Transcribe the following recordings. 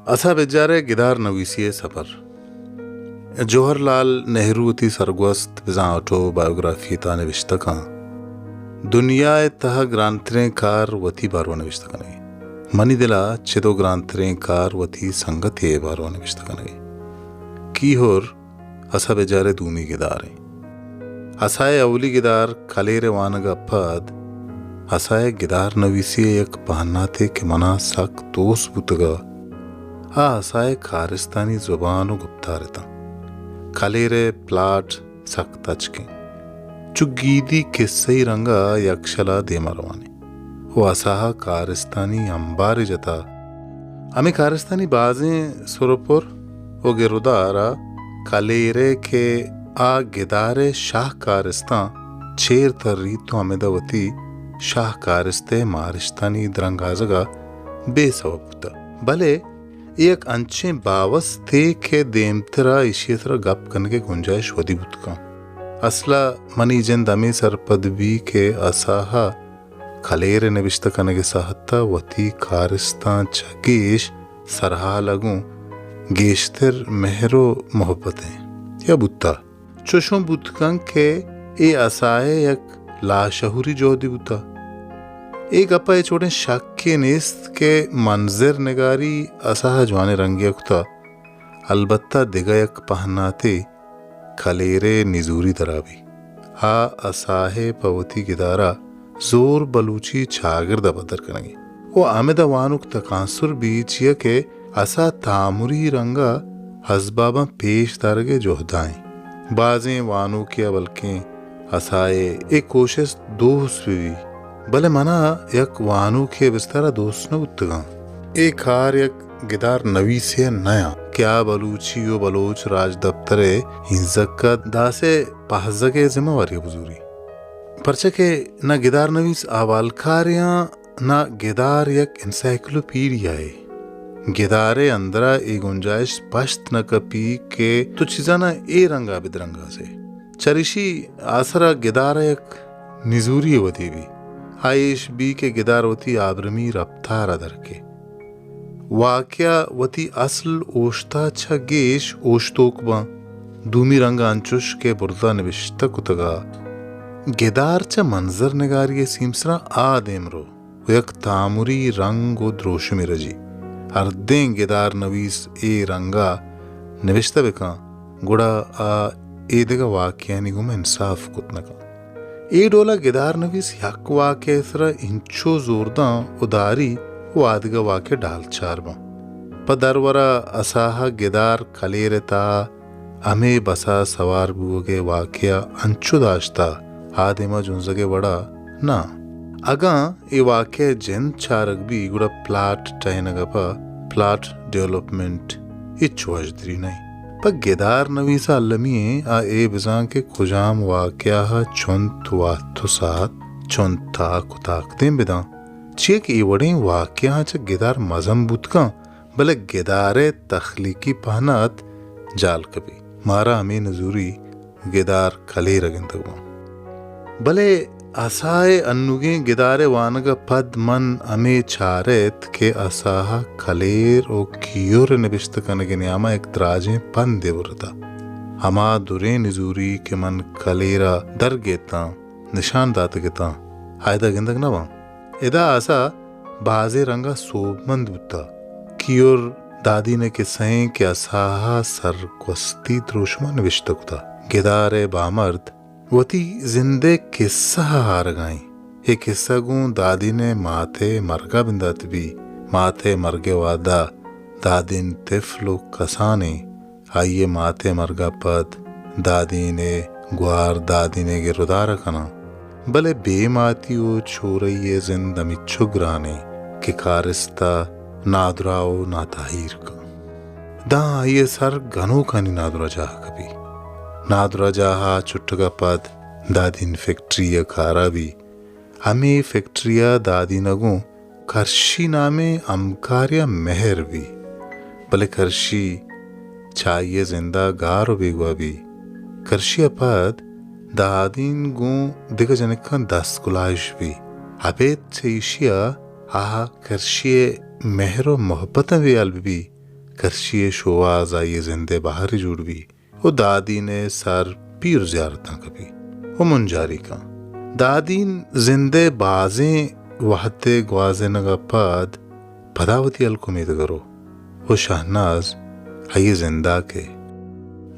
اسا بجار ءِ گدار نویسی ءِ سپر۔ جوہر لال نہرو وتی سرگوست بزاں آٹو بایوگرافی ءِ تہا نبشتہ کن، دنیا ءِ تہا گرانتریں کار وتی باروا نبشتہ کنگ ءَ۔ منی دل ءَ چد ءُ گرانتریں کار وتی سنگتے ءِ باروا نبشتہ کنگ ءَ۔ کیہر اسا بجار ءِ دومی گدار ایں۔ اسا ءِ اولی گدار کلیر ءِ وانگ ءَ پد اسا ءِ گدار نویسی ءِ یک پہناتے کہ منا سک دوست بوتگ ءَ، آ اسا ءِ کارستانی زبان ءُ گپتار اتاں۔ کلیر ءِ پلاٹ سک تچک ایں۔ چو گیدی کسہی رنگ ءَ یکشل ءَ دیما روان ایں۔ ءُ اسا ءَ کارستانی امبارے جتا۔ ہمے کارستانی بازیں سر ءُ پر ءُ گرودار ءَ کلیر ءِ کہ آ گدار ءِ شاہ کارستاں چیر تریت ءُ ہمدا وتی شاہ کارست ءِ مارشتانی درانگازگ ءَ بے سوب بوتگ۔ بلے اے یک انچیں باوستے کہ دیمتر ءَ ایشی ءِ سرا گپ کنگ ءِ گنجائش ودی بوت کنت۔ اسل ءَ منی جند ہمے سرپد بی کہ اسا ءَ کلیر ءِ نبشتہ کنگ ءِ ساہت ءَ وتی کارستاں چہ گیش سرحال ءَ گوں گیشتر مہر ءُ محبت ایں یا بوتہ۔ چوشوں بوت کنت کہ اے اسا ءِ یک لاشعوری جہدے بوتہ۔ اے گپ ءَ ہچ وڑیں شکے نیست کہ منظر نگاری اسا ءَ جوانیں رنگے ءَ کتہ۔ البتہ دگہ یک پہناتے کلیر ءِ نزوری درا بی۔ آ اسا ءِ پہ وتی گدار ءَ زور بلوچی چاگرد ءَ پدر کنگ ءَ ایں۔ ءُ ہمدا وانوک تکانسر بی، چیا کہ اسا تامری رنگ ءَ ازباباں پیش دارگ ءِ جہد ءَ ایں۔ بازیں وانوکے ءَ بلکیں اسا ءِ اے کوشست دوست بہ بی، بلے منا یک وانوکے ءِ بستار ءَ دوست نہ بوتگاں۔ اے کار یک گدار نویسے ءِ نہ آں کہ آ بلوچی ءُ بلوچ راجدپتر ءِ ہینزک ءَ داسے پہزگ ءِ ذمہ واری ءَ بزوری۔ پرچا کہ نہ گدار نویس احوالکارے آں، نہ گدار یک انسائیکلوپیڈیا ءِ۔ گدار ءِ اندر ءَ اے گنجائش پشت نہ کپی کہ تو چیزاں ءَ اے رنگ ءَ بدرنگازے۔ چریشی آسر ءَ گدار ءَ یک نزوری ودی بی۔ آ ایش بی کہ گدار وتی آبرمی رپتار ءَ درکے۔ واقعہ وتی اصل اوشت ءَ چہ گیش اوشتوک باں۔ دومی رنگ ءَ انچوش کہ برز ءَ نبشتہ کتگ ءَ، گدار چہ منظر نگاری ءِ سیمسراں آ دیمرو ءُ یک تامری رنگ ءُ دروشمے رجی۔ ہردیں گدار نویس اے رنگ ءَ نبشتہ بہ کن، گڑا آ اے دگہ واقعہانی گوما انصاف کت نہ کن۔ اے ڈول ءَ گدار نویس یک واقعہ ءِ سرا انچو زورداں ءُ داری ءُ آ دگہ واقعہ ڈالچار باں۔ پہ درور ءَ اسا ءَ گدار کلیر ءِ تہا ہمے بس ءَ سوار بوگ ءِ واقعہ انچو داشتہ، آ دیم ءَ جنزگ ءِ وڑ ءَ نہ۔ اگاں اے واقعہ ءِ جند چارگ بی، گڑا پلاٹ ٹہینگ ءَ پہ پلاٹ ڈیولپمنٹ ہچ وژدری نہ انت۔ پہ گدار نویس ءَ المی ایں آ اے بزان کہ کجام واقعہ ءَ چنت وہد ءُ ساعت، چنت تاک ءُ تاکدیم بداں، چیا کہ اے وڑیں واقعہاں چہ گدار مزن بوت کن، بلے گدار ءِ تخلیقی پہنات جال کپی۔ مارا ہمے نزوری گدار کلیر ءَ گندگ باں۔ بلے اسا ءِ انوگیں گدار ءِ وانگ ءَ پد من ہمے چارت کہ اسا ءَ کلیر ءُ کیور ءِ نبشتہ کنگ ءِ نیام ءَ یک دراجیں پندے برتہ۔ ہما دریں نزوری کہ من کلیر ءَ درگیتاں، نشان داتگ اتاں، آ ادا گندگ نہ باں۔ ادا اسا بازیں رنگ ءَ سوبمند بوتہ۔ کیور دادین ءِ کسہ ایں کہ اسا ءَ سرگوستی دروشم ءَ نبشتہ کتہ۔ گدار ءِ بامرد وتی زند ءِ کسہ ءَ آرگ ءَ ایں۔ اے کسہ گوں دادین ءِ مات ءِ مرگ ءَ بندات بی۔ مات ءِ مرگ ءِ وہد ءَ دادین طفل ءُ کسان ایں۔ آئی ءِ مات ءِ مرگ ءَ پد دادین ءِ گوار دادین ءِ گرودار ءَ کناں، بلے بے ماتی ءُ چورئی ءِ زند ہمینچو گران ایں کہ کارست ءَ نادراہ ءُ ناتاہیر کن۔ داں آئی ءِ سر گنوکانی نادراہجاہ ءَ کپی۔ نادراہجاہ ءَ چٹگ ءَ پد دادین فیکٹری ءِ کار ءَ بی۔ ہمے فیکٹری ءَ دادین ءَ گوں کرشی نامیں ہمکارے ءَ مہر بی، بلے کرشی چہ آئی ءِ زند ءَ گار ءُ بیگواہ بی۔ کرشی ءَ پد دادین گوں دگہ جنکاں دست گلائیش بی۔ ابید چہ ایشی ءَ آ کرشی ءِ مہر ءُ محبتاں بے ہیال بہ بی۔ کرشی ءِ شوہاز آئی ءِ زند ءِ بہرے جوڑ بی۔ و دادین ءِ سر پیر زیارتاں کپی و منجاری کن۔ دادین زند ءِ بازیں وہد ءِ گوازینگ ءَ پد پدا وتی ہلک ءُ میتگ ءَ رو و شہناز آئی ءِ زنداک ءِ۔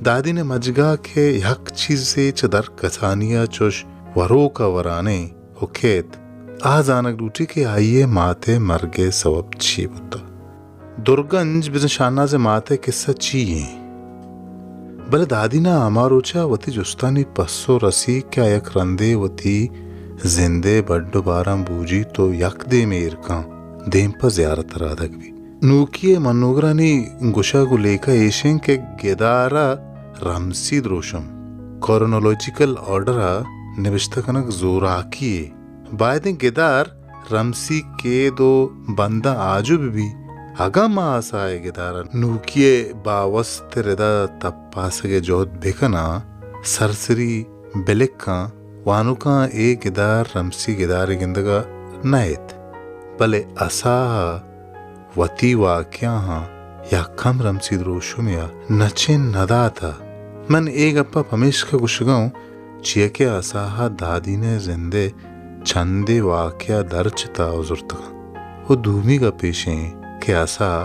دادین ءِ مجگاک ءِ یک چیزے چہ در کسانی ءَ چوش وروک ءَ ورانیں و کیت، آ زانگ لوٹی کہ آئی ءِ مات ءِ مرگ ءِ سوب چی بوتہ۔ درگنج بزاں شہناز ءِ مات ءِ کسہ چی ایں؟ بلے دادین ءَ ہما روچ ءَ وتی جستانی پسو رسی کہ آ یک رندے وتی زند ءِ بڈ ءُ باراں بوجیت و یک دیمے ایر کن دیم پہ زیارت ءَ رہادگ بیت۔ نوکی ءِ منوگرانی گشگ و لیکہ ایش انت کہ گدار ءَ رمسی دروشم، کرونولوجیکل آرڈر ءَ نبشتہ کنگ زوراکی یے۔ بائدیں گدار رمسی کید و بنداں آجو بہ بی۔ اگاں ما اسا ءِ گدار ءَ نوکی ءِ باوست ءِ ردا تپاسگ ءِ جہد بہ کناں، سرسری بہ لکاں، وانوکاں اے گدار رمسی گدارے گندگ ءَ نہ ایت، بلے اسا ءَ وتی واقعہاں یک ہم رمسی دروشمے ءَ نچن نہ داتہ۔ من اے گپ ءَ پمیشکہ گوشگ ءَ اوں، چیا کہ اسا ءَ دادین ءِ زند ءِ چندے واقعہ درچتہ و زرتگ انت۔ و دومی گپ ایش انت کہ اسا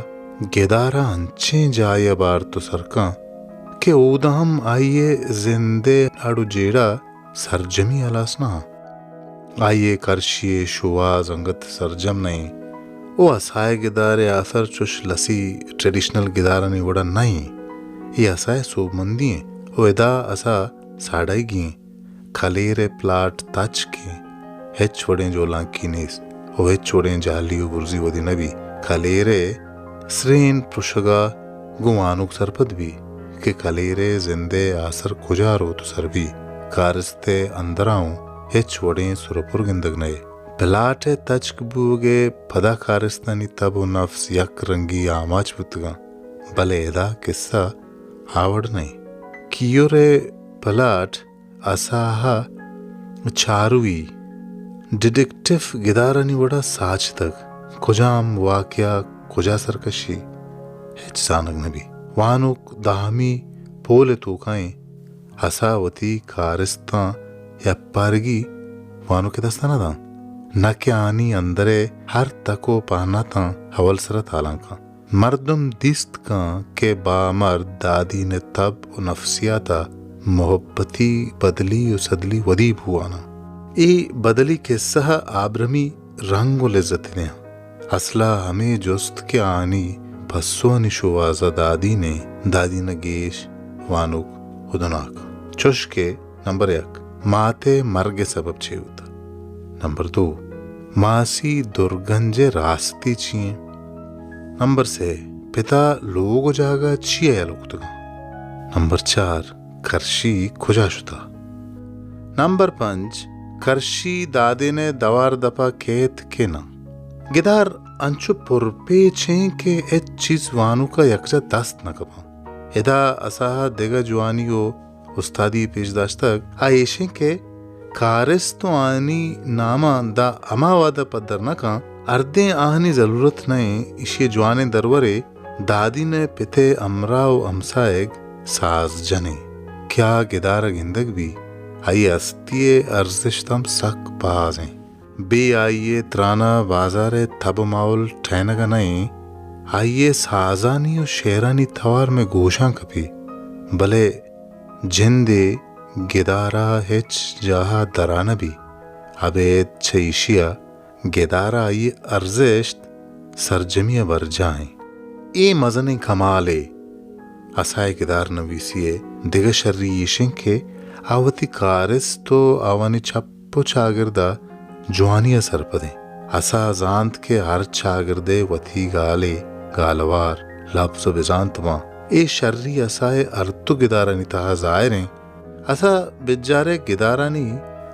گدار ءَ انچیں جاہے ءَ بارت و سر کنت کہ اودا ہم آئی ءِ زند ءِ اڑ و جیڑہ سرجمی ہلاس نہ انت۔ آئی ءِ کرشی ءِ شوہاز انگت سرجم نہ انت و اسا ءِ گدار ءِ آسر چوش لسی ٹریڈیشنل گدارانی وڑا نہ انت۔ اے اسا ءِ سوبمندی انت و ادا اسا ساڑایگی انت۔ کلیر ءِ پلاٹ تچک انت، ہچ وڑیں جولانکی نیست و ہچ وڑیں جہلی و برزی ودی نہ بی۔ کلیر ءِ سرین پرشگ ءَ گوں وانوک سرپد بی کہ کلیر ءِ زند ءِ آسر کجا روت و سر بی۔ کارست ءِ اندر ءَ اوں ہچ وڑیں سر و پر گندگ نئے۔ پلاٹ ءِ تچک بوگ ءِ پدا کارستانی تب و نفس یک رنگی آماچ بوتگاں، بلے ادا کسہ آ وڑ نئے۔ کیور ءِ پلاٹ اسا ءَ چاروی، ڈیڈکٹیو گدارانی وڑا ساچتگ۔ کجام واقعہ کجا سرکشی، ہچ زانگ نہ بی۔ وانوک دہمی پول ءِ توکا ایں۔ اسا وتی کارستاں یپارگی وانوک ءِ دستا نہ داں، نہ کہ آنی اندر ءِ ہر تک و پہناتاں اول سرا تالان کن۔ مردم دیست کن کہ بامرد دادین ءِ تب و نفسیات ءَ محبتی بدلی و سدلی ودی بوان انت۔ اے بدلی کسہ ءَ آبرمی رنگ و لذت دیاں۔ اسلا ہمے جست کہ آنی پسوانی شوہاز ءَ دادین ءِ، دادین ءَ گیش وانوک ہدناک۔ چوش کہ نمبر یک، مات ءِ مرگ ءِ سبب چے بوتگ؟ نمبر دو، ماسی درگنج ءِ راستی چی انت؟ نمبر سے، پتا لوگ و جاگہ چی ءَ یلہ کتگ انت؟ نمبر چار، کرشی کجا شتہ؟ نمبر پنچ، کرشی دادین ءِ دوار دپا کیت کہ نہ؟ گدار انچو پرپیچ انت کہ ہچ چیز وانوک ءَ یکجا دست نہ کپاں۔ ادا اسا ءَ دگہ جوانی و استادی پیش داشتگ، آ ایش انت کہ کارست و آنی ناماں داں ہما وہد ءَ پدر نہ کن، ہردیں آہانی ضلورت نہ انت۔ ایشی ءِ جوانیں درورے دادین ءِ پت ءِ ہمراہ و ہمساہگ ساز جن انت کہ آ گدار ءَ گندگ بی، آئی ءِ ہستی ءِ ارزشت ہم سک باز انت۔ بے آئی ءِ تران ءَ بازار ءِ تب ءُ ماحول ٹہینگ ءَ نہ ایں۔ آئی ءِ سازانی ءُ شعرانی توار مئے گوشاں کپی، بلے جند ءِ گدار ءَ ہچ جاہ ءَ درا نہ بی۔ ابید چہ ایشی ءَ گدار ءَ آئی ءِ ارزشت سرجمی ءَ برجاہ ایں۔ اے مزنیں کمالے۔ اسا ءِ گدار نویسی ءِ دگہ شری ایش انت کہ آ وتی کارست ءُ آوانی چپ ءُ چاگرد ءَ جوانی ءَ سرپد انت۔ اسا زانت کہ ہر چاگردے وتی گالے، گالوار، لبز ءُ بزانت باں۔ اے شری اسا ءِ ہر دو گدارانی تہا ظاہر انت۔ اسا بجار ءِ گدارانی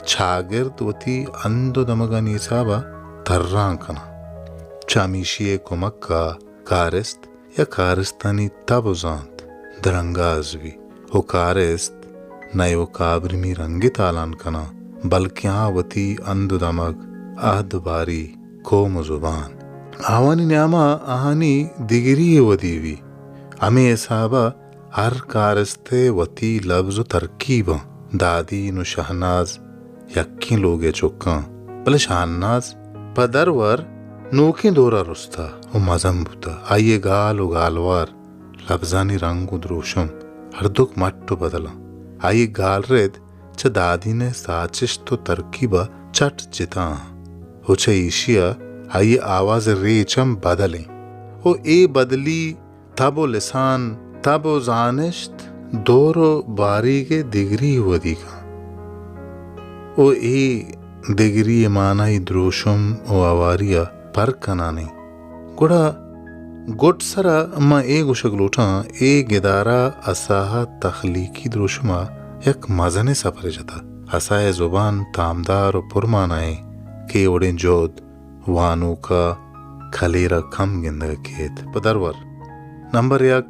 چاگرد وتی ہند ءُ دمگانی حساب ءَ تران کناں۔ چہ ہمیشی ءِ کمک ءَ کارست یا کارستانی تب ءُ زانت درانگاز بی ءُ کارست نہ ایوک ءَ آبرمی رنگے تالان کناں، بلکیں آ وتی ہند ءُ دمگ، عہد ءُ باری، قوم ءُ زبان، آوانی نیام ءَ آہانی دگری ءِ ودی بی۔ ہمے حساب ءَ ہر کارست ءِ وتی لبز ءُ ترکیباں۔ دادین ءُ شہناز یکیں لوگ ءِ چکاں، بلے شہناز پہ درور نوکیں دور ءَ رستہ ءُ مزن بوتہ۔ آئی ءِ گال ءُ گالوار، لبزانی رنگ ءُ دروشم ہردوک مٹ ءُ بدلاں۔ آئی ءِ گالرد چہ دادین ءِ ساچشت ءُ ترکیب ءَ چٹ جتا اَنت ءُ چہ ایشی ءَ آئی ءِ آواز ءِ ریچ ہم بدل ایں ءُ اے بدلی تب ءُ لسان، تب ءُ زانشت، دور ءُ باریگ ءِ دگری ودی کن ءُ اے دگری ءِ مانائی دروشم ءُ ہواری ءَ پر کنان ایں۔ گڑا گڈسر ءَ من اے گوشگ لوٹاں، اے گدار ءَ اساہ ءِ تخلیقی دروشم ءَ یک مزنیں سپرے جتہ۔ اساہ ءِ زبان تامدار ءُ پرمانا ایں کہ اے وڑیں جہد وانوک ءَ کلیر ءَ کم گندگ ءَ کیت۔ پہ درور، نمبر یک،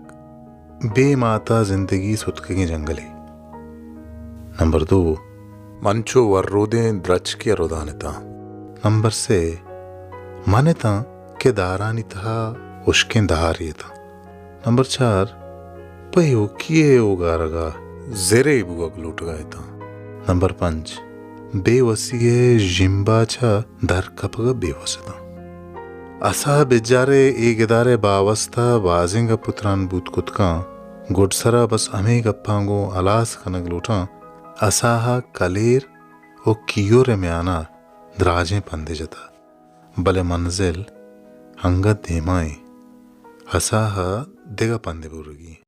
بے مات ءَ زندگی ستکگیں جنگلے۔ نمبر دو، من چو ورودیں درچکے ءَ ردان اتاں۔ نمبر سے، من اتاں کہ دارانی تہا ہشکیں دارے اتاں۔ نمبر چار، پہ ایوکی ءِ اوگارگ ءَ زرے بوگ لوٹگ ءَ اتاں۔ نمبر پنچ، بے وسی ءِ ژیمب ءَ چہ در کپگ ءَ بے وس اتاں۔ اساہ بجار ءِ اے گدار ءِ باوست ءَ بازیں گپ ءُ تران بوت کت کنت، گڈسر ءَ بس ہمے گپاں گوں ہلاس کنگ لوٹاں۔ اساہ ءَ کلیر ءُ کیور ءِ میان ءَ دراجیں پندے جتہ، بلے منزل انگت دیما ایں۔ اساہ ءَ دگہ پندے برگی ایں۔